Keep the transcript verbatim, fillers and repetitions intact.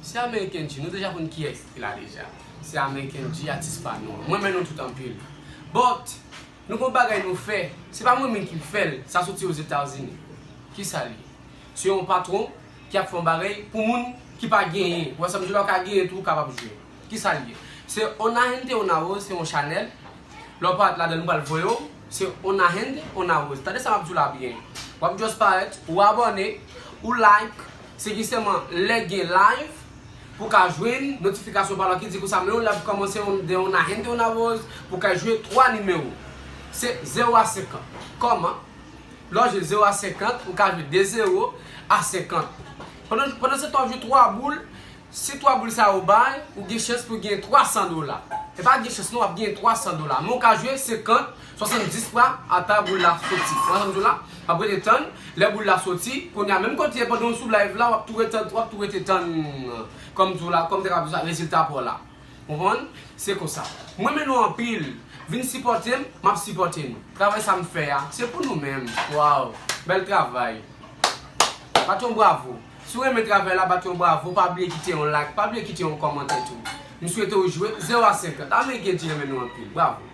Se American G, nou deja konn kiyès ki la deja. Se American G, atis pa nou an. Mwen renmen nou tout anpil. But, nou gon bagay nou fè, se pa mwen menm ki fè l, sa soti Ozetazini. Kisa l ye? Se yon patwon ki ap fè yon bagay pou moun ki pa genyen. Ou wè sa m di la, ou ka genyen tou, ou kapab jwe. Kisa l ye? Se Ona Hende Ona Rose, se yon chanèl. Lè w parèt ladan l, m pral voye w. Se Ona Hende Ona Rose. Tande sa m ap di w la byen. W ap just parèt, ou abòne, ou like, se ki sèlman lè gen live pou ka jwenn notifikasyon pa la ki di konsa, men yon live kòmanse yon, de Ona Hende Ona Rose pou ka jwe twa nimewo. Se zewo a senkant. Kòman? Lè w jwe zewo a senkant, ou ka jwe de zewo a senkant. Pandan, pandan se tan w ap jwe twa boul, si twa boul sa yo bay, ou gen chans pou gen twa san dola. E pa gen chans non, w ap gen twa san dola. Men w ka jwe senkant, swasanndis fwa ata boul la soti. Ou konprann sa m di w la? W ap rete tann, lè boul la soti, kounye a menm kote pandan w sou live la, w ap tou rete, w ap tou rete tann kòm di w la, kòm te ka di w sa, rezilta pa w la. Konprann? Se konsa. Mwen renmen nou anpil. Vin sipòte m, m ap sipòte nou. Travay sa m fè a, se pou nou menm. Waw! Bèl travay. Bat yon bravo. Si w renmen travay la, bat yon bravo. Pa bliye kite yon like, pa bliye kite yon kòmantè tou. M swete w jwe zewo a senkant. American G renmen nou anpil. Bravo.